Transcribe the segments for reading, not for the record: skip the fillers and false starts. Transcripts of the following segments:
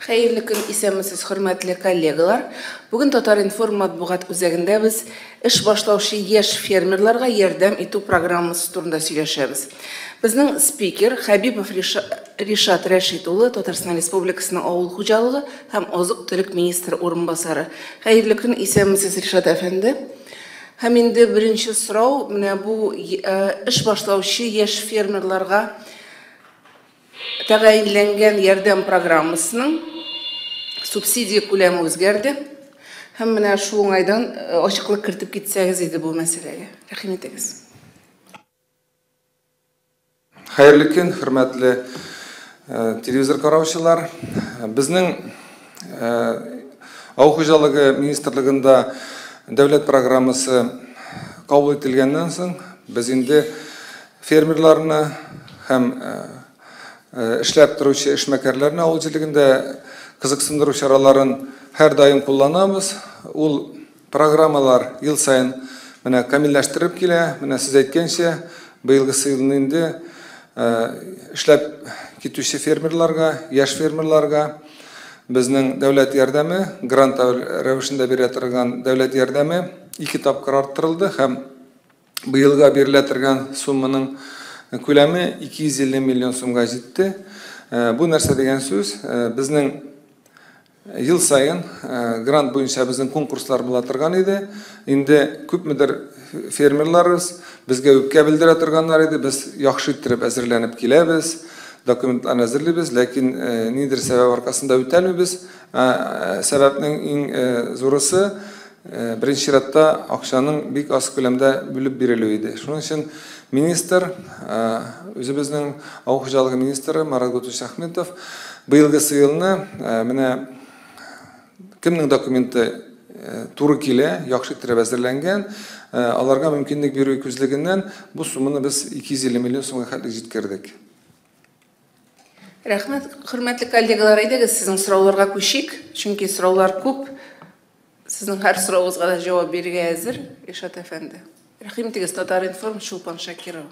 Хәерле көн, исәнмесез, хөрмәтле коллегалар. Бүген Татар-информ матбугат үзәгендә без эш башлаучы яшь фермерларга ярдәм итү программасы турында сөйләшәбез. Безнең спикер Хәбибов Ришат Рәшит улы, Татарстан Республикасының авыл хуҗалыгы һәм азык-төлек министры урынбасары. Хәерле көн, исәнмесез, Ришат әфәнде. Һәм инде беренче сорау, менә бу эш башлаучы яшь фермерларга тәгаенләнгән ярдәм программасының субсидия күләме үзгәрде. Һәм менә шул уңайдан ачыклык кертеп китсәгез иде бу мәсьәләгә. Рәхим итегез. Хәерле көн, хөрмәтле телевизор караучылар. Безнең Авыл хуҗалыгы министрлыгында дәүләт программасы кабул ителгәннән соң, без инде фермерларны һәм эшләп торучы эшмәкәрләрне авыл җирлегендә кызыксындыру чараларын һәрдаим кулланабыз. Ул программалар ел саен менә камилләштереп килә. Менә сез әйткәнчә, быелгысы елны инде эшләп китүче фермерларга, яшь фермерларга безнең дәүләт ярдәме, грант рәвешендә бирә торган дәүләт ярдәме 2 тапкыр арттырылды һәм быелга бирелә торган сумманың күләме 250 миллион сумга җитте. Бу нәрсә дигән сүз? Безнең ел саен грант буенча безнең конкурслар була торган иде. Инде күпмедер фермерларыбыз безгә үпкә белдерә торганнар иде. Без яхшы иттереп әзерләнеп киләбез, документларны әзерлибез, ләкин ниндидер сәбәп аркасында үтәлмибез. Сәбәпнең иң зурысы, беренче чиратта акчаның бик аз күләмдә бүлеп бирелүе иде. Шуның өчен министр, үзебезнең авыл хуҗалыгы министры Марат Гутович Ахметов быелгысы елны менә кемнең документы туры килә, яхшы иттереп әзерләнгән, аларга мөмкинлек бирү күзлегеннән бу сумманы без 250 миллион сумга хәтлек җиткердек. Рәхмәт, хөрмәтле коллегалар, әйдәгез сезнең сорауларга күчик, чөнки сораулар күп. Сезнең һәр соравыгызга да җавап бирергә әзер, Ришат әфәнде. Рәхим итегез, Татар-информ, Чулпан Шакирова.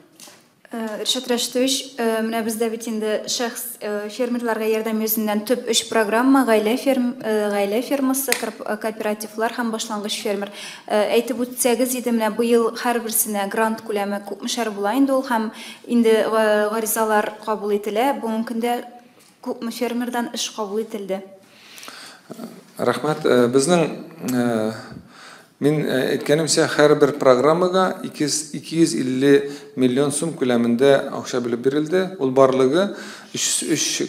Ришат Рәшитович, менә бездә бит инде шәхс фермерларга ярдәм йөзеннән төп өч программа: гаилә ферм, гаилә фермасы, кооперативлар һәм башлангыч фермер. Әйтеп үтсәгез иде, менә быел һәрберсенә грант күләме күпмешәр була инде ул һәм инде гаризалар кабул ителә. Бүгенге көндә күпме фермердан эш кабул ителде? Рәхмәт. Безнең, мин әйткәнемчә, һәрбер программага 250 миллион сум күләмендә акча бүлеп бирелде. Ул барлыгы өч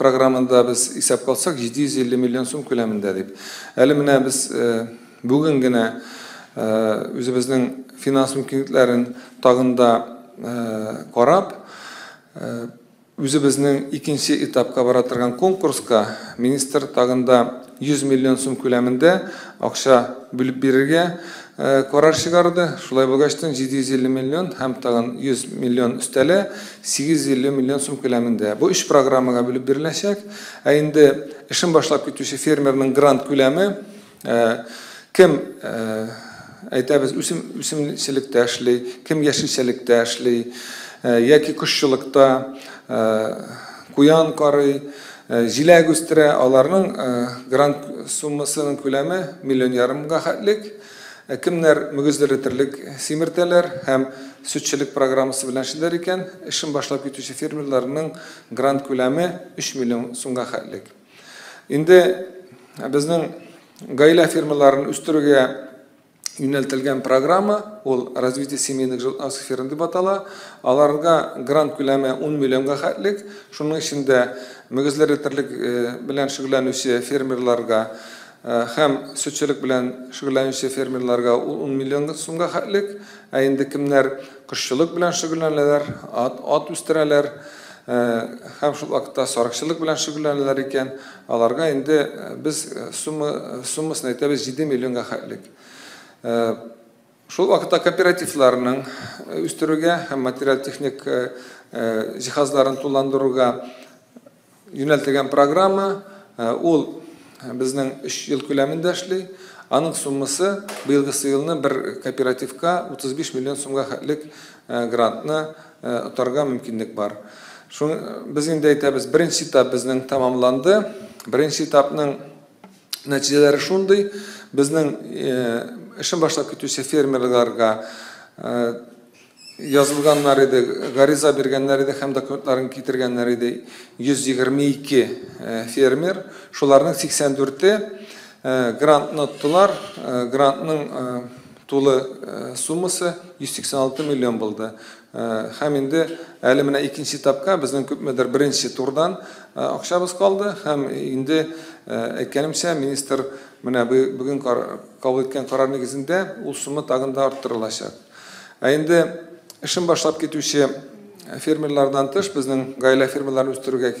программада без исәпкә алсак, 750 миллион сум күләмендә дип. Әле менә без бүген генә үзебезнең финанс мөмкинлекләрен тагын да карап, үзебезнең икенче этапка бара торган конкурска министр тагын да 100 миллион сум күләмендә акча бүлеп бирергә карар чыгарды. Шулай булгачтын 750 миллион һәм тагын 100 миллион өстәлә 850 миллион сум күләмендә. Бу өч программага бүлеп биреләчәк. Ә инде эшен башлап китүче фермерның грант күләме, кем, әйтәбез, үсемлекчелектә эшли, кем яшелчәлектә эшли, яки кошчылыкта, куян карый, җиләк үстерә, аларның грант суммасының күләме миллион ярымга хәтлек. Кемнәр мөгезле терлек симертәләр һәм сөтчелек программасы белән эшлиләр икән, эшен башлап китүче фермерларның грант күләме 3 миллион сумга хәтлек. Инде безнең гаилә фермаларын үстерүгә юнәлтелгән программа, ул развитие семейных животноводческих ферм дип атала. Аларга грант күләме 10 миллионга хәтлек. Шуның эчендә мөгезле терлек белән шөгыльләнүче фермерларга һәм сөтчелек белән шөгыльләнүче фермерларга ул 10 миллион сумга хәтлек. Ә инде кемнәр кошчылык белән шөгыльләнәләр, ат үстерәләр, һәм шул вакытта сарыкчылык белән шөгыльләнәләр икән, аларга инде без суммасын әйтәбез 7 миллионга хәтлек. Шул вакытта кооперативларның үстерүгә һәм материаль-техник җиһазларын тулыландыруга юнәлтелгән программа, ул безнең 3 ел күләмендә эшли. Аның суммасы быелгысы елны бер кооперативка 35 миллион сумга хәтлек грантны отарга мөмкинлек бар. Шуны без инде әйтәбез, беренче этап безнең тәмамланды. Беренче этапның нәтиҗәләре шундый: безнең эшен башлап китүче фермерларга язылганнар иде, гариза биргәннәр иде һәм документларын китергәннәр иде 122 фермер. Шуларның 84-е грантны оттылар. Грантның тулы суммасы 186 миллион булды. Һәм инде әле менә икенче этапка безнең күпмедер беренче турдан акчабыз калды. Һәм инде әйткәнемчә, министр менә бүген кабул иткән карар нигезендә ул сумма тагын да арттырылачак. Ә инде эшен башлап китүче фермерлардан тыш безнең гаилә фермерларын үстерүгә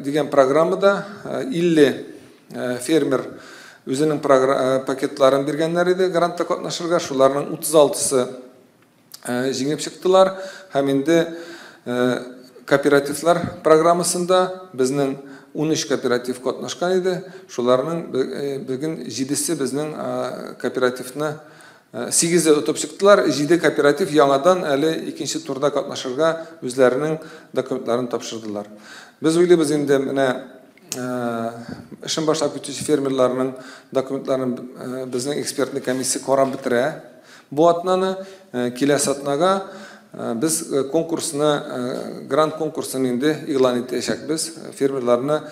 дигән программада 50 фермер үзенең пакетларын биргәннәр иде грантта катнашырга. Шуларның 36-сы җиңеп чыктылар. Һәм инде кооперативлар программасында безнең 13 кооператив катнашкан иде. Шуларның бүген 7-се безнең кооперативны 8-е отып чыктылар. 7 кооператив яңадан әле икенче турда катнашырга үзләренең документларын тапшырдылар. Без уйлыйбыз инде менә эшен башлап китүче фермерларның документларын безнең экспертный комиссия карап бетерә. Бу атнаны, киләсе атнага без конкурсны, грант конкурсын инде игълан итәчәкбез. Фермерларны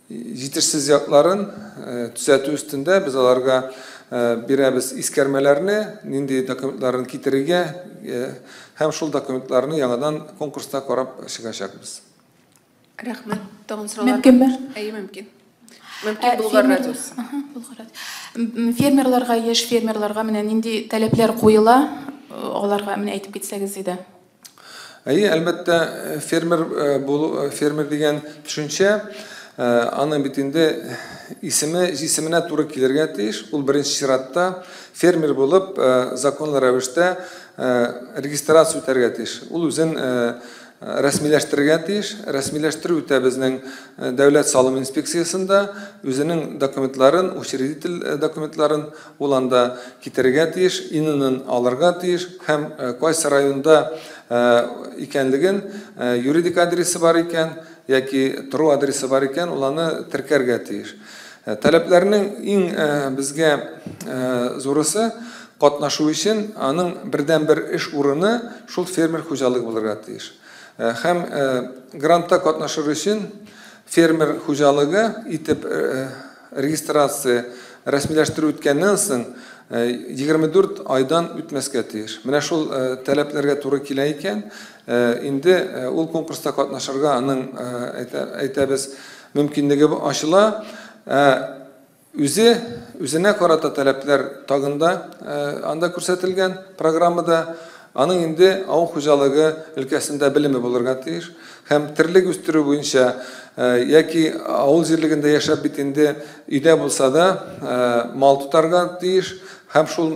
җитешсез якларын төзәтү өстендә без аларга бирәбез искәрмәләрне, нинди документларын китерергә һәм шул документларны яңадан конкурста карап чыгачакбыз. Рәхмәт. Тагын сораулар? Мөмкинме? Әйе, мөмкин. Мөмкин, Болгар радиосы. Болгар радиосы. Фермерларга, яшь фермерларга менә нинди таләпләр куела, аларга менә әйтеп китсәгез иде. Әйе, әлбәттә, фермер булу, фермер дигән төшенчә, аның бит инде исеме җисеменә туры килергә тиеш. Ул беренче чиратта фермер булып, законлы рәвештә регистрация үтәргә тиеш. Ул үзен рәсмиләштерергә тиеш. Рәсмиләштерү үтә безнең дәүләт салым инспекциясендә. Үзенең документларын, учредитель документларын ул анда китерергә тиеш, ИНН алырга тиеш һәм кайсы районда икәнлеген, юридик адресы бар икән яки тору адресы бар икән, ул аны теркәргә тиеш. Таләпләрнең иң безгә зурысы катнашу өчен аның бердәнбер эш урыны шул фермер хуҗалыгы булырга тиеш. Һәм грантта катнашыр өчен фермер хуҗалыгы итеп регистрация рәсмиләштерү үткәннән соң 24 айдан үтмәскә тиеш. Менә шул таләпләргә туры килә икән, инде ул конкурста катнашырга аның, әйтәбез, мөмкинлеге ачыла. Үзе, үзенә карата таләпләр тагын да анда күрсәтелгән программада. Аның инде авыл хуҗалыгы өлкәсендә белеме булырга тиеш һәм терлек үстерү буенча яки авыл җирлегендә яшәп бит инде өйдә булса да мал тотарга тиеш һәм шул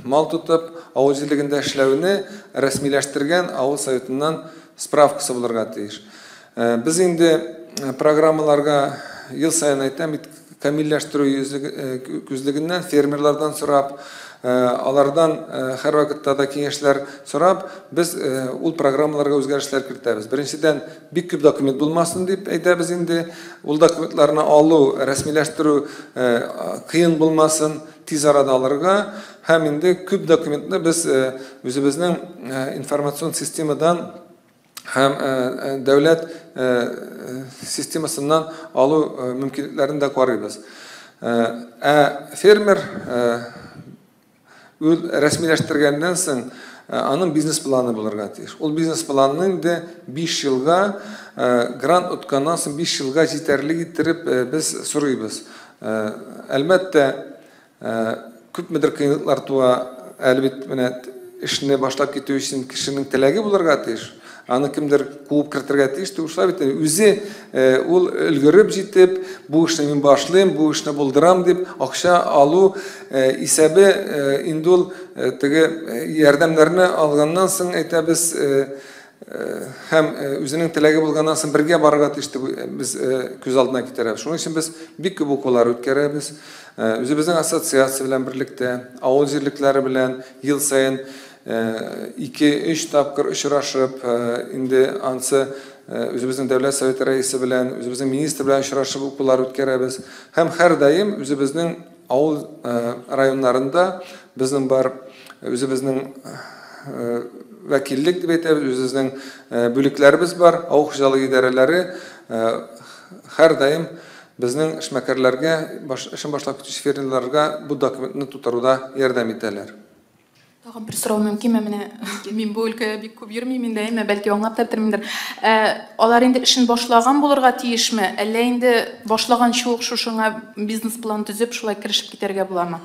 мал тотып авыл җирлегендә эшләүне рәсмиләштергән авыл советыннан справкасы булырга тиеш. Без инде программаларга ел саен әйтәм бит, камилләштерү күзлегеннән фермерлардан сорап, алардан һәрвакытта да киңәшләр сорап, без ул программаларга үзгәрешләр кертәбез. Беренчедән, бик күп документ булмасын дип әйтәбез инде. Ул документларны алу, рәсмиләштерү кыен булмасын, тиз арада алырга һәм инде күп документны без үзебезнең информацион системадан һәм дәүләт системасыннан алу мөмкинлекләрен дә карыйбыз. Ә фермер ул рәсмиләштергәннән соң аның бизнес-планы булырга тиеш. Ул бизнес-планны инде 5 елга грант отканнан соң 5 елга җитәрлек иттереп без сорыйбыз. Әлбәттә, күпмедер кыенлыклар туа, әле бит менә эшне башлап китү өчен кешенең теләге булырга тиеш. Аны кемдер куып кертергә тиеш, шулай бит. Үзе ул өлгереп җитеп, бу эшне мин башлыйм, бу эшне булдырам дип акча алу исәбе инде ул теге ярдәмнәрне алганнан соң әйтәбез, һәм үзенең теләге булганнан соң бергә барырга тиеш дип без күз алдына китерәбез. Шуның өчен без бик күп укулар үткәрәбез. Үзебезнең ассоциация белән берлектә, авыл җирлекләре белән ел саен 2-3 тапкыр очрашып, инде ансы үзебезнең Дәүләт Советы рәисе белән, үзебезнең министр белән очрашып укулар үткәрәбез. Һәм һәрдаим үзебезнең авыл районнарында безнең бар үзебезнең вәкиллек дип әйтәбез, үзебезнең бүлекләребез бар, авыл хуҗалыгы идарәләре һәрдаим безнең эшмәкәрләргә, эшен башлап китүче фермерларга бу документны тутыруда ярдәм итәләр. Тагын бер сорау мөмкинме? Менә мин бу өлкәгә бик күп йөрмим инде, әмма бәлки аңлап та бетермимдер. Алар инде эшен башлаган булырга тиешме? Әллә инде башлаганчы ук шушыңа бизнес-план төзеп, шулай керешеп китәргә буламы?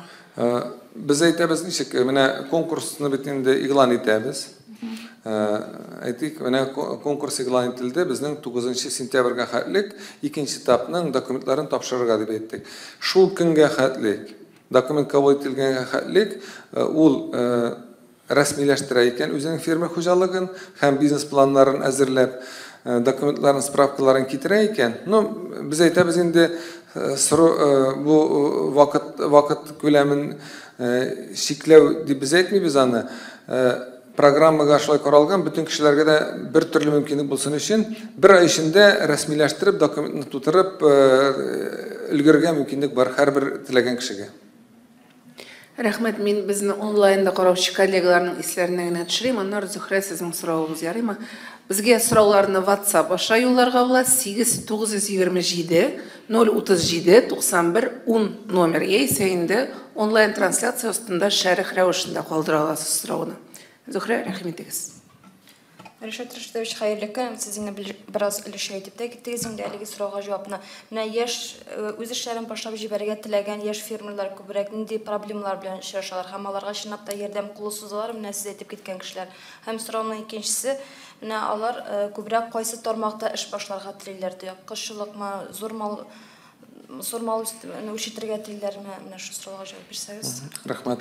Без әйтәбез ничек, менә конкурсны бит инде игълан итәбез. Әйтик, менә конкурс игълан ителде, безнең 9 сентябрьгә хәтлек икенче этапның документларын тапшырырга дип әйттек. Шул көнгә хәтлек, документ кабул ителгәнгә хәтлек, ул рәсмиләштерә икән үзенең фермер хуҗалыгын һәм бизнес-планнарын әзерләп, документларын, справкаларын китерә икән. Ну, без әйтәбез инде, бу вакыт күләмен чикләү дип без әйтмибез аны. Программага шулай каралган, бөтен кешеләргә дә бер төрле мөмкинлек булсын өчен, бер ай эчендә рәсмиләштереп, документны тутырып өлгерергә мөмкинлек бар һәрбер теләгән кешегә. Рәхмәт, мин безне онлайнда караучы коллегаларның исләренә генә төшерим. Аннары Зөһрә, сезнең соравыгыз ярыймы? Безгә сорауларны WhatsApp аша юлларга була 8 927 037 91 10 номер. Яисә инде онлайн трансляция астында шәрех рәвешендә калдыра аласыз сорауны. Зөһрә, рәхим итегез. Ришат Рашидович, хәерле көн. Сез инде бераз өлешчә әйтеп тә киттегез инде әлеге сорауга җавапны. Менә яшь үз эшләрен башлап җибәрергә теләгән яшь фермерлар күбрәк нинди проблемалар белән очрашалар һәм аларга чынлап та ярдәм кулы сузалар, менә сез әйтеп киткән кешеләр. Һәм сорауның икенчесе, менә алар күбрәк кайсы тармакта эш башларга телиләр, кошчылыкмы, зур мал үрчетергә телиләрме? Менә шул сорауга җавап бирсәгез. Рәхмәт.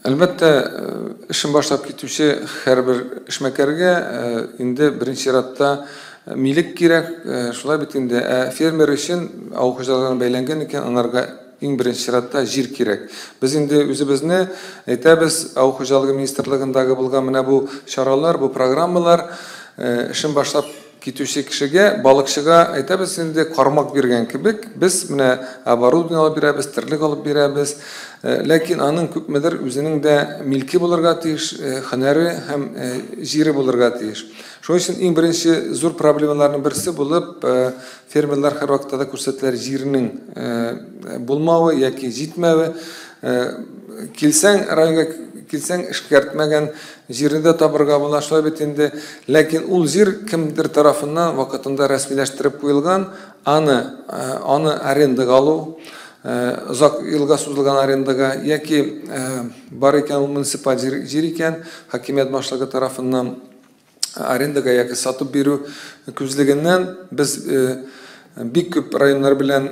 Әлбәттә, эшен башлап китүче һәрбер эшмәкәргә инде беренче чиратта милек кирәк, шулай бит инде. Ә фермер өчен авыл хуҗалыгына бәйләнгән икән, анарга иң беренче чиратта җир кирәк. Без инде үзебезне әйтәбез, авыл хуҗалыгы министрлыгындагы булган менә бу чаралар, бу программалар эшен башлап китүче кешегә, балыкчыга әйтәбез инде кармак биргән кебек, без менә оборудование алып бирәбез, терлек алып бирәбез, ләкин аның күпмедер үзенең дә милке булырга тиеш, һөнәре һәм җире булырга тиеш. Шуның өчен иң беренче зур проблемаларның берсе булып, фермерлар һәрвакытта да күрсәтәләр җиренең булмавы яки җитмәве. Килсәң, районга килсәң, эшкәртмәгән җирне дә табырга була, шулай бит инде. Ләкин ул җир кемдер тарафыннан вакытында рәсмиләштереп куелган, аны арендага алу, озак елга сузылган арендага, яки бар икән ул муниципаль җир икән, хакимият башлыгы тарафыннан арендага яки сатып бирү күзлегеннән без бик күп районнар белән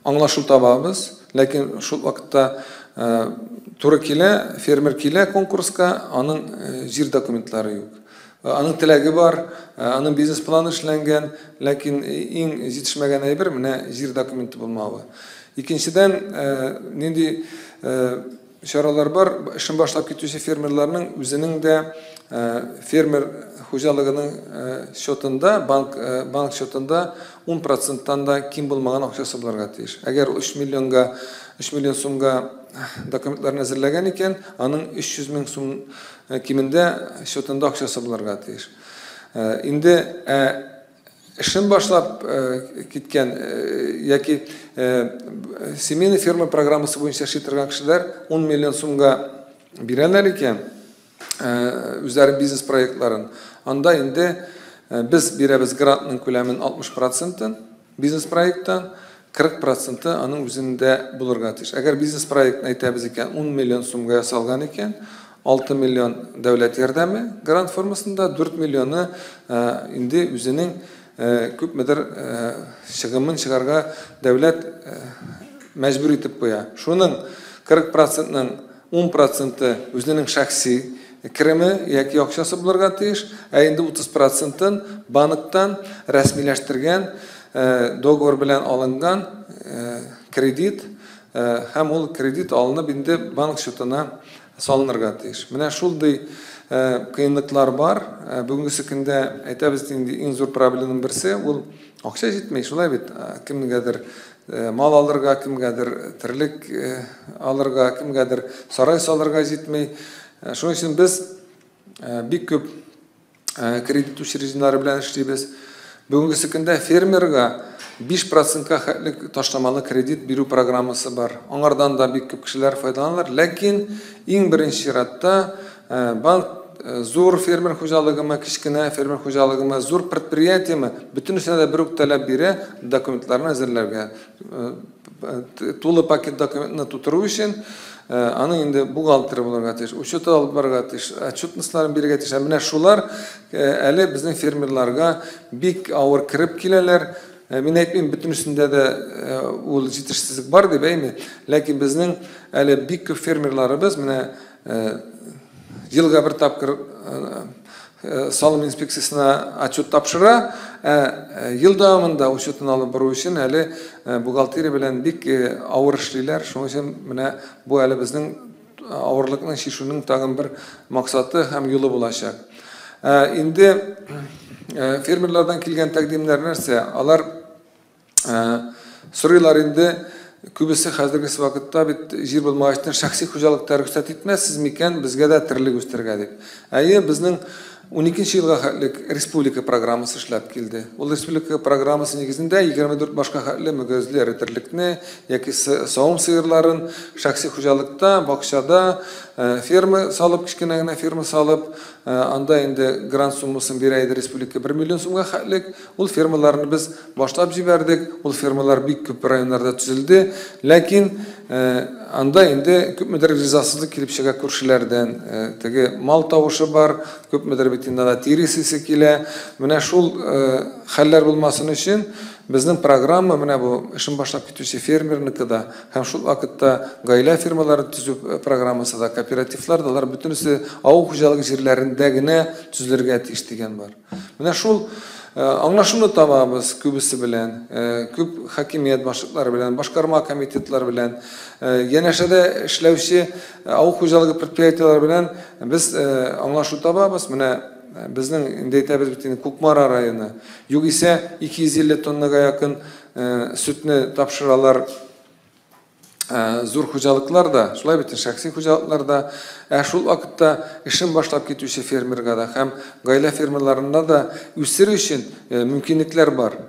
аңлашу табабыз, ләкин шул вакытта туры килә, фермер килә конкурска, аның җир документлары юк. Аның теләге бар, аның бизнес-планы эшләнгән, ләкин иң җитешмәгән әйбер менә җир документы булмавы. Икенчедән, нинди чаралар бар, эшен башлап китүче фермерларның үзенең дә фермер хуҗалыгының счетында, банк счетында 10%-тан да ким булмаган акчасы булырга тиеш. Әгәр 3 миллион сумга документларын әзерләгән икән, аның 300 мең сум кимендә счетында акчасы булырга тиеш. Инде эшен башлап киткән яки семейный ферма программасы буенча эшли торган кешеләр 10 миллион сумга бирәләр икән үзләренең бизнес проектларын. Анда инде без бирәбез грантның күләмен 60%-ын бизнес проекттан, 40% аның үзендә булырга тиеш. Әгәр бизнес проектны әйтәбез икән, 10 миллион сумга ясалган икән, 6 миллион дәүләт ярдәме грант формасында, 4 миллионы инде үзенең күпмедер чыгымын чыгарга дәүләт мәҗбүр итеп куя. Шуның 40%-ның 10% үзенең шәхси кереме яки акчасы булырга тиеш, ә инде 30%-ын банктан рәсмиләштергән договор белән алынган кредит, һәм ул кредит алынып инде банк счетына салынырга тиеш. Менә шундый кыенлыклар бар. Бүгенге көндә әйтәбез инде, иң зур проблеманың берсе ул акча җитми, шулай бит? Кемгәдер мал алырга, кемгәдер терлек алырга, кемгәдер сарай салырга җитми. Шуның өчен без бик күп кредит учреждениеләре белән эшлибез. Бүгенге көндә фермерга 5%-ка хәтлек ташламалы кредит бирү программасы бар. Аңардан да бик күп кешеләр файдаланалар, ләкин иң беренче чиратта банк зур фермер хуҗалыгымы, кечкенә фермер хуҗалыгымы, зур предприятиеме, бөтенесенә дә бер үк таләп бирә документларны әзерләргә. Тулы пакет документны тутыру өчен аның инде бухгалтеры булырга тиеш, учеты алып барырга тиеш, отчетностьларын бирергә тиеш. Менә шулар әле безнең фермерларга бик авыр кереп киләләр. Мин әйтмим, бөтенесендә дә ул җитешсезлек бар дип әйтмим, ләкин безнең әле бик күп фермерларыбыз менә елга бер тапкыр салым инспекциясенә отчет тапшыра, ел дәвамында учетын алып бару өчен әле бухгалтерия белән бик авыр эшлиләр. Шуның өчен менә бу әле безнең авырлыкны чишүнең тагын бер максаты һәм юлы булачак. Инде фермерлардан килгән тәкъдимнәр нәрсә? Алар сорыйлар инде, күбесе хәзерге вакытта бит җир булмагачтан шәхси хуҗалыкта рөхсәт итмәссез микән безгә дә терлек үстерергә дип. Әйе, безнең 12 елга хәтлек республика программасы эшләп килде. Ул республика программасы нигезендә 24 башка хәтле мөгезле эре терлекне яки савым сыерларын шәхси хуҗалыкта, бакчада ферма салып, кечкенә генә ферма салып, анда инде грант суммасын бирә иде республика 1 миллион сумга хәтлек. Ул фермаларны без башлап җибәрдек. Ул фермалар бик күп районнарда төзелде. Ләкин анда инде күпмедер ризасызлык килеп чыга күршеләрдән. Теге мал тавышы бар, күпмедер бит инде анда тирес исе килә. Менә шул хәлләр булмасын өчен безнең программа менә бу эшен башлап китүче фермерныкы да һәм шул вакытта гаилә фермаларын төзү программасы да, кооперативлар да, алар бөтенесе авыл хуҗалыгы җирләрендә генә төзелергә тиеш дигән бар. Менә шул аңлашуны табабыз күбесе белән, күп хакимият башлыклары белән, башкарма комитетлар белән, янәшәдә эшләүче авыл хуҗалыгы предприятиеләре белән без аңлашу табабыз. Менә безнең инде әйтәбез бит инде Кукмара районы. Югыйсә 250 тоннага якын сөтне тапшыралар зур хуҗалыклар да, шулай бит, шәхси хуҗалыклар да. Ә шул вакытта эшен башлап китүче фермерга да һәм гаилә фермерларына да үсер өчен мөмкинлекләр бар.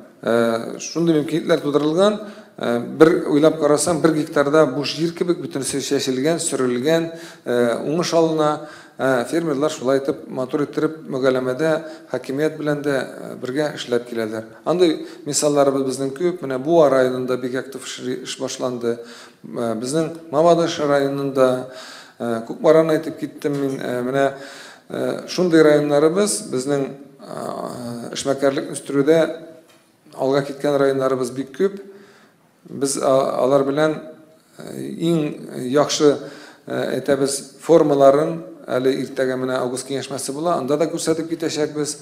Шундый мөмкинлекләр тудырылган. Бер уйлап карасаң, 1 гектарда буш җир кебек бөтенесе чәчелгән, сөрелгән, уңыш алына. Фермерлар шулай итеп матур иттереп мөгаләмәдә хакимият белән дә бергә эшләп киләләр. Андый мисалларыбыз безнең күп. Менә Буа районында бик актив эш башланды. Безнең Мамадыш районында, Кукмараны әйтеп киттем мин. Менә шундый районнарыбыз безнең эшмәкәрлекне үстерүдә алга киткән районнарыбыз бик күп. Без алар белән иң яхшы әйтәбез формаларын әле иртәгә менә август киңәшмәсе була, анда да күрсәтеп китәчәкбез.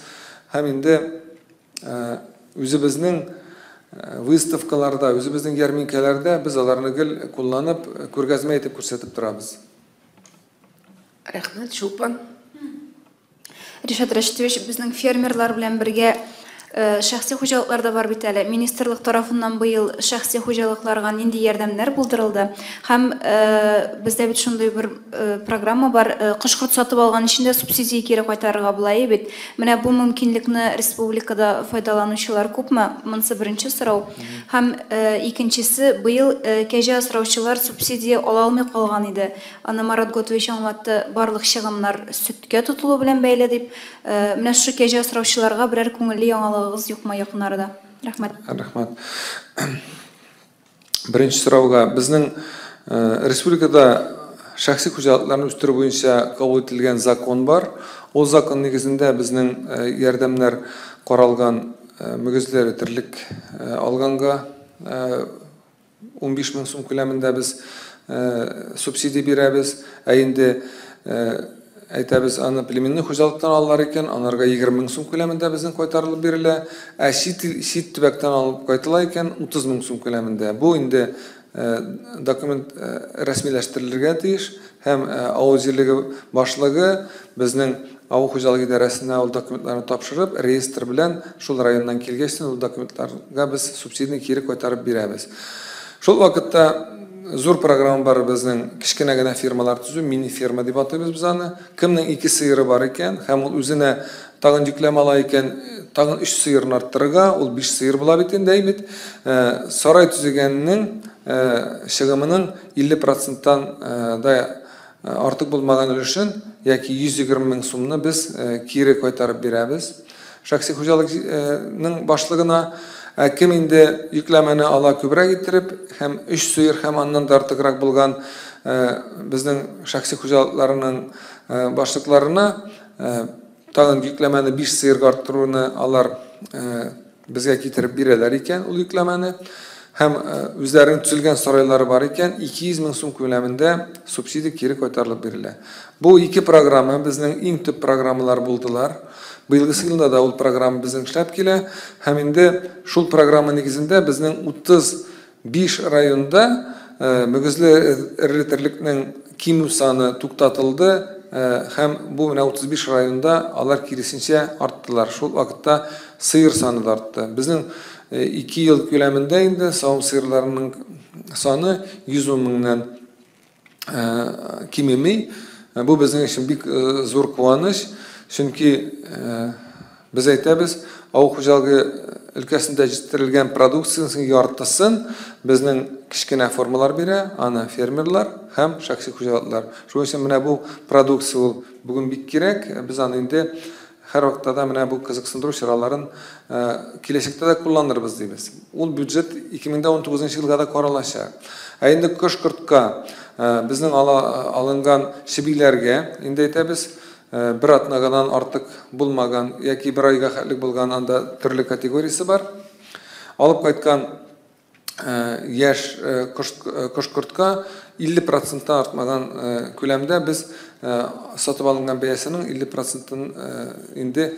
Һәм инде үзебезнең выставкаларда, үзебезнең ярминкәләрдә без аларны гел кулланып, күргәзмә итеп күрсәтеп торабыз. Рәхмәт, Чулпан. Ришат Рәшитович, безнең фермерлар белән бергә шәхси хуҗалыклар да бар бит әле. Министрлык тарафыннан быел шәхси хуҗалыкларга нинди ярдәмнәр булдырылды? Һәм бездә бит шундый бер программа бар, кош-корт сатып алган өчен дә субсидия кире кайтарырга була бит. Менә бу мөмкинлекне республикада файдаланучылар күпме? Монысы беренче сорау. Һәм икенчесе, быел кәҗә асраучылар субсидия ала алмый калган иде. Аны Марат Готович аңлатты, барлык чыгымнар сөткә тотылу белән бәйле дип. Менә шушы кәҗә асраучыларга берәр күңелле яңалыгыгыз юкмы якын арада? Рәхмәт. Рәхмәт. Беренче сорауга, безнең республикада шәхси хуҗалыкларны үстерү буенча кабул ителгән закон бар. Ул закон нигезендә безнең ярдәмнәр каралган мөгезле терлек алганга 15 мең сум күләмендә без субсидия бирәбез. Ә инде әйтәбез, аны племенный хуҗалыктан алалар икән, анарга 20 мең сум күләмендә безнең кайтарылып бирелә. Ә чит төбәктән алып кайтыла икән, 30 мең сум күләмендә. Бу инде документ рәсмиләштерелергә тиеш һәм авыл җирлеге башлыгы безнең авыл хуҗалыгы идарәсенә ул документларны тапшырып, реестр белән шул районнан килгәч, ул документларга без субсидияне кире кайтарып бирәбез. Шул вакытта зур программа бар безнең, кечкенә генә фирмалар төзү, мини-ферма дип атыйбыз без аны. Кемнең 2 сыеры бар икән һәм ул үзенә тагын йөкләмә ала икән, тагын 3 сыерын арттырырга, ул 5 сыер була бит инде, әйбит. Сарай төзегәннең чыгымының 50%-тан да артык булмаган өлешен, яки 120 мең сумны без кире кайтарып бирәбез шәхси хуҗалыкның башлыгына. Кем инде йөкләмәне ала күбрәк иттереп, һәм 3 сыер һәм аннан да артыграк булган безнең шәхси хуҗалыкларының башлыкларына тагын йөкләмәне 5 сыерга арттыруны алар безгә китереп бирәләр икән ул йөкләмәне, һәм үзләренең төзелгән сарайлары бар икән, 200 мең сум күләмендә субсидия кире кайтарылып бирелә. Бу ике программа безнең иң төп программалар булдылар. Быелгысы елда да ул программа безнең эшләп килә, һәм инде шул программа нигезендә безнең 35 районда мөгезле эре терлекнең кимү саны туктатылды, һәм бу менә 35 районда алар киресенчә арттылар. Шул вакытта сыер саны да артты. Безнең 2 ел күләмендә инде савым сыерларының саны 110 меңнән кимеми. Бу безнең өчен бик зур куаныч, чөнки без әйтәбез, авыл хуҗалыгы өлкәсендә җитештерелгән продукцияның яртысын безнең кечкенә формалар бирә, аны фермерлар һәм шәхси хуҗалыклар. Шуның өчен менә бу продукция ул бүген бик кирәк. Без аны инде һәр вакытта да менә бу кызыксындыру чараларын киләчәктә дә кулланырбыз дибез. Ул бюджет 2019 елга да каралачак. Ә инде кош-кортка безнең алынган чебиләргә инде әйтәбез, бер атнадан артык булмаган яки бер айга хәтлек булган, анда төрле категориясе бар. Алып кайткан яшь кош-кортка 50%-тан артмаган күләмдә без сатып алынган бәясенең 50%-ын инде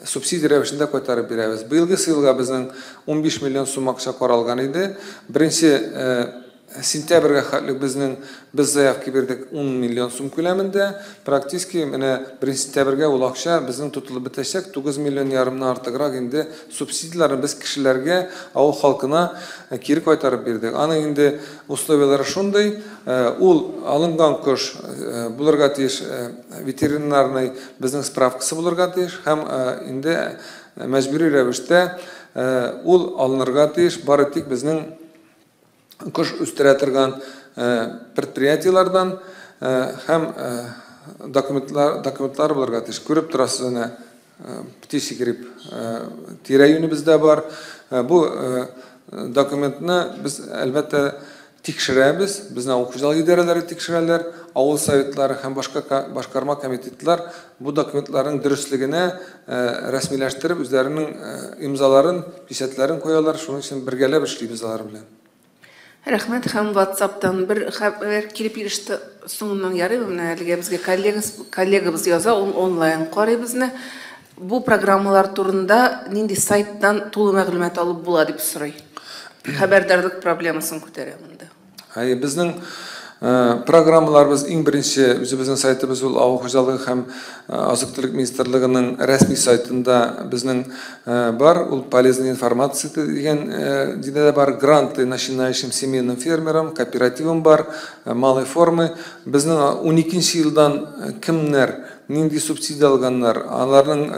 субсидия рәвешендә кайтарып бирәбез. Быелгы елга безнең 15 миллион сум акча каралган иде. Беренче сентябрьгә хәтлек без заявка бирдек 10 миллион сум күләмендә. Практически менә 1 сентябрьгә ул акча безнең тотылып бетәчәк. 9 миллион ярымнан артыграк инде субсидияләрне без кешеләргә, авыл халкына кире кайтарып бирдек. Аның инде условияләре шундый, ул алынган кош булырга тиеш, ветеринарный безнең справкасы булырга тиеш һәм инде мәҗбүри рәвештә ул алынырга тиеш бары тик безнең кош үстерә торган предприятиеләрдән һәм документлар булырга тиеш. Күреп торасыз, әнә птичий грипп тирә-юнебездә бар. Бу документны без әлбәттә тикшерәбез, безнең авыл хуҗалыгы идарәләре тикшерәләр, авыл советлары һәм башка башкарма комитетлар бу документларның дөреслегенә рәсмиләштереп үзләренең имзаларын, печатьләрен куялар. Шуның өчен бергәләп эшлибез алар белән. Рәхмәт. Һәм WhatsApp'тан бер хәбәр килеп иреште соңыннан, ярый, менә әлегә безгә коллегабыз яза, ул онлайн карый безне. Бу программалар турында нинди сайттан тулы мәгълүмат алып була дип сорый. Хәбәрдарлык проблемасын күтәрә монда. Әйе, безнең программаларыбыз иң беренче үзебезнең сайтыбыз ул Авыл хуҗалыгы һәм азык-төлек министрлыгының рәсми сайтында безнең бар, ул полезная информация дигән дидә бар, гранты начинающим семейным фермерам, кооперативым бар, малой формы. Безнең 12 елдан кемнәр нинди субсидия алганнар, аларның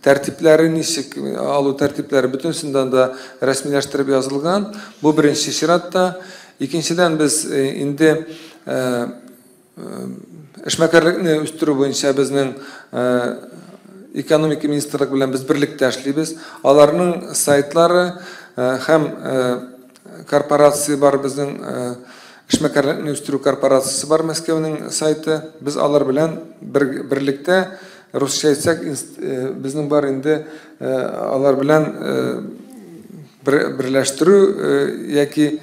тәртипләре ничек, алу тәртипләре бөтенсендә дә рәсмиләштереп язылган. Бу беренче чиратта. Икенчедән, без инде эшмәкәрлекне үстерү буенча безнең экономика министрлыгы белән без берлектә эшлибез. Аларның сайтлары һәм корпорация бар, безнең эшмәкәрлекне үстерү корпорациясе бар, Мәскәүнең сайты. Без алар белән берлектә, русча әйтсәк, безнең бар инде алар белән берләштерү яки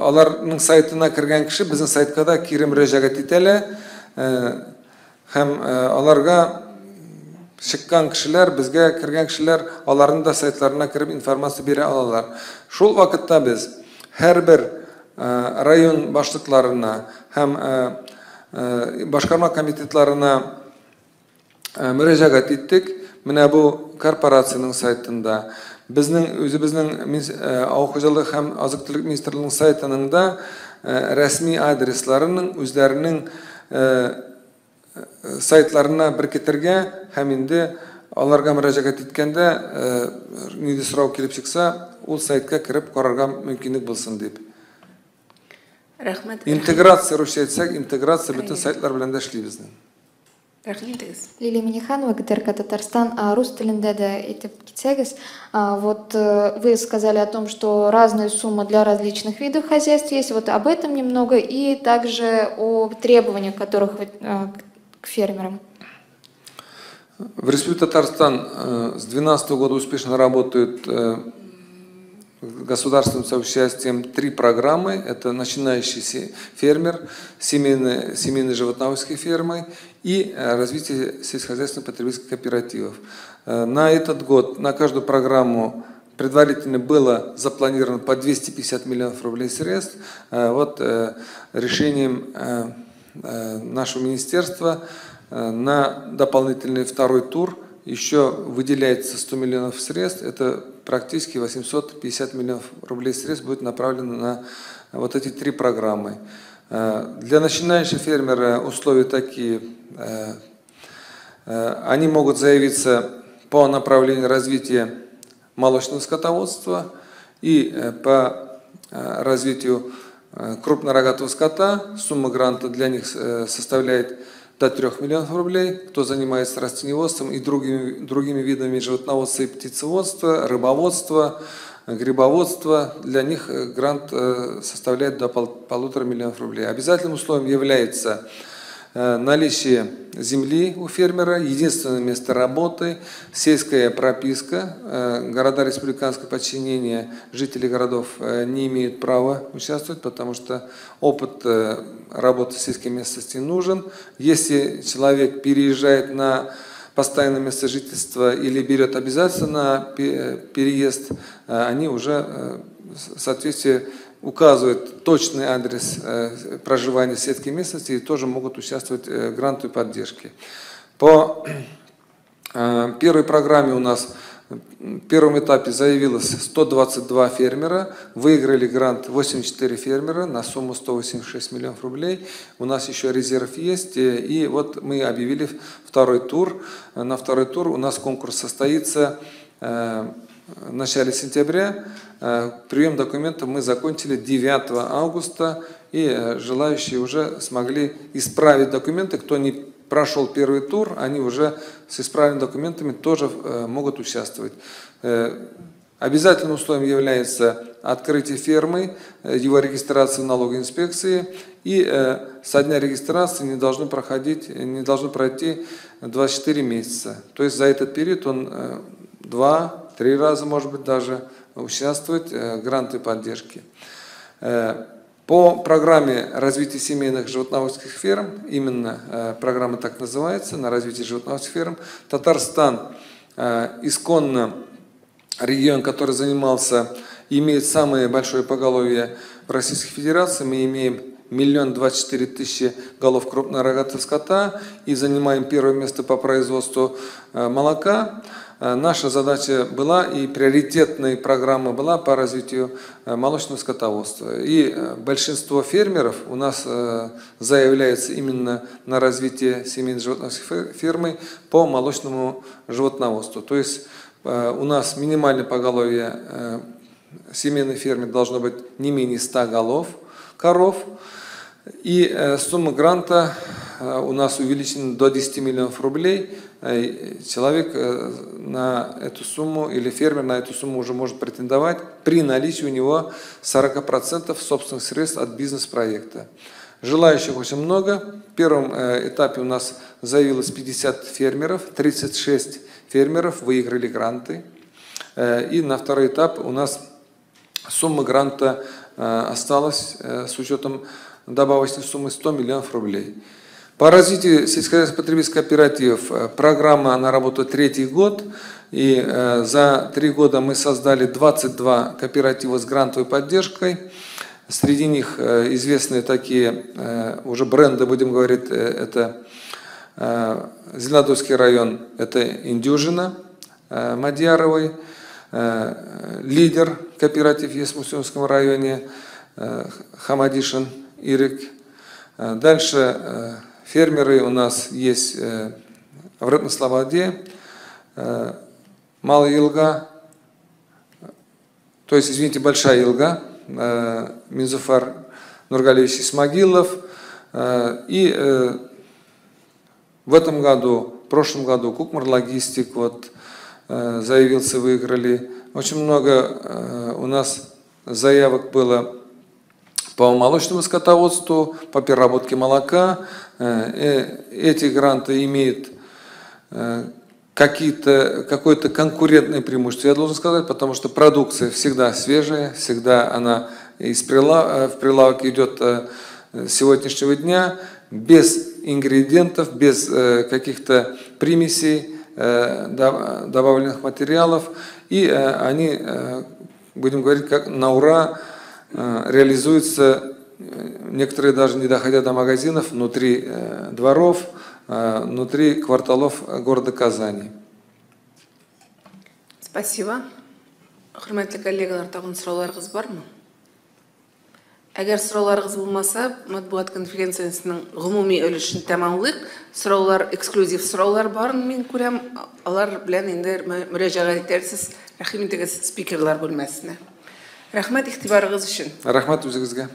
аларның сайтына кергән кеше безнең сайтка да кире мөрәҗәгать итә һәм аларга чыккан кешеләр, безгә кергән кешеләр аларның да сайтларына кереп информация бирә алалар. Шул вакытта без Һәрбер район башлыкларына һәм башкарма комитетларына мөрәҗәгать иттек. Менә бу корпорациянең сайтында, безнең үзебезнең авыл хуҗалыгы һәм азык-төлек министрлыгының сайтының да рәсми адресларының үзләренең сайтларына беркетергә һәм инде аларга мөрәҗәгать иткәндә нинди сорау килеп чыкса, ул сайтка кереп карарга мөмкинлек булсын дип. Рәхмәт. Интеграция, русча әйтсәк, интеграция бөтен сайтлар белән дә эшли безнең. Рәхмәт итегез. Лилия Миниханова, ГТРК Татарстан. Рус телендә дә әйтеп китсәгез, вот вы сказали о том, что разные суммы для различных видов хозяйств есть, вот об этом немного, и также о требованиях, которых вы, к фермерам. В Республике Татарстан с 2012 года успешно работают государственным соучастием 3 программы. Это начинающий фермер, семейные животноводческие фермы и развитие сельскохозяйственных потребительских кооперативов. На этот год на каждую программу предварительно было запланировано по 250 миллионов рублей средств. Вот решением нашего министерства на дополнительный второй тур еще выделяется 100 миллионов средств. Это практически 850 миллионов рублей средств будет направлено на вот эти 3 программы. Для начинающих фермера условия такие. Они могут заявиться по направлению развития молочного скотоводства и по развитию крупнорогатого скота. Сумма гранта для них составляет до 3 миллионов рублей. Кто занимается растениеводством и другими видами животноводства и птицеводства, рыбоводства, грибоводства, для них грант составляет до 1,5 миллионов рублей. Обязательным условием является наличие земли у фермера, единственное место работы, сельская прописка. Города республиканского подчинения, жители городов не имеют права участвовать, потому что опыт работы в сельской местности нужен. Если человек переезжает на постоянное место жительства или берет обязательства на переезд, они уже в соответствии указывают точный адрес проживания в сельской местности и тоже могут участвовать в грантовой поддержке. По первой программе у нас в первом этапе заявилось 122 фермера, выиграли грант 84 фермера на сумму 186 миллионов рублей. У нас еще резерв есть, и вот мы объявили второй тур. На второй тур у нас конкурс состоится в начале сентября. Прием документов мы закончили 9 августа, и желающие уже смогли исправить документы. Кто не прошел первый тур, они уже с исправленными документами тоже могут участвовать. Обязательным условием является открытие фермы, его регистрация в налоговой инспекции, и со дня регистрации не должно пройти 24 месяца. То есть за этот период он 2-3 раза, может быть, даже участвовать в грантовой поддержке. По программе развития семейных животноводческих ферм, именно программа так называется, на развитие животноводческих ферм, Татарстан исконно регион, который занимался, имеет самое большое поголовье в Российской Федерации. Мы имеем 1 024 000 голов крупнорогатого скота и занимаем первое место по производству молока. Наша задача была и приоритетная программа была по развитию молочного скотоводства. И большинство фермеров у нас заявляется именно на развитие семейной животноводческой фермы по молочному животноводству. То есть у нас минимальное поголовье семейной фермы должно быть не менее 100 голов коров. И сумма гранта у нас увеличена до 10 миллионов рублей. Человек на эту сумму или фермер на эту сумму уже может претендовать при наличии у него 40% собственных средств от бизнес-проекта. Желающих очень много. В первом этапе у нас заявилось 50 фермеров, 36 фермеров выиграли гранты. И на второй этап у нас сумма гранта осталась с учетом добавочной суммы 100 миллионов рублей. По развитию сельскохозяйственных потребительских кооперативов программа, она работает 3-й год, и за 3 года мы создали 22 кооператива с грантовой поддержкой. Среди них известные такие уже бренды, будем говорить, это Зеленодольский район, это Индюжина Мадьяровой, лидер кооператив есть в Мусульманском районе, Хамадишин Ирик. Дальше фермеры у нас есть в Рыбной-Слободе, Малая Елга, то есть, извините, Большая Елга, Минзуфар Нургалевич Исмагилов. И в этом году, в прошлом году Кукмар Логистик вот, заявился, выиграли. Очень много у нас заявок было по молочному скотоводству, по переработке молока. Эти гранты имеют какое-то конкурентное преимущество, я должен сказать, потому что продукция всегда свежая, всегда она из в прилавок идет сегодняшнего дня, без ингредиентов, без каких-то примесей, добавленных материалов, и они, будем говорить, как на ура реализуются, некоторые даже не доходя до магазинов, внутри дворов, внутри кварталов города Казани. Спасибо. Хөрмәтле коллегалар, тагын сорауларыгыз бармы? Әгәр сорауларыгыз булмаса, матбугат конференциясенең гомуми өлешен тәмамлыйк. Сораулар, эксклюзив сораулар барын мин күрәм. Алар белән инде мөрәҗәгать итәрсез. Рәхим итегез спикерлар бүлмәсенә. Рәхмәт игътибарыгыз өчен. Рәхмәт үзегезгә.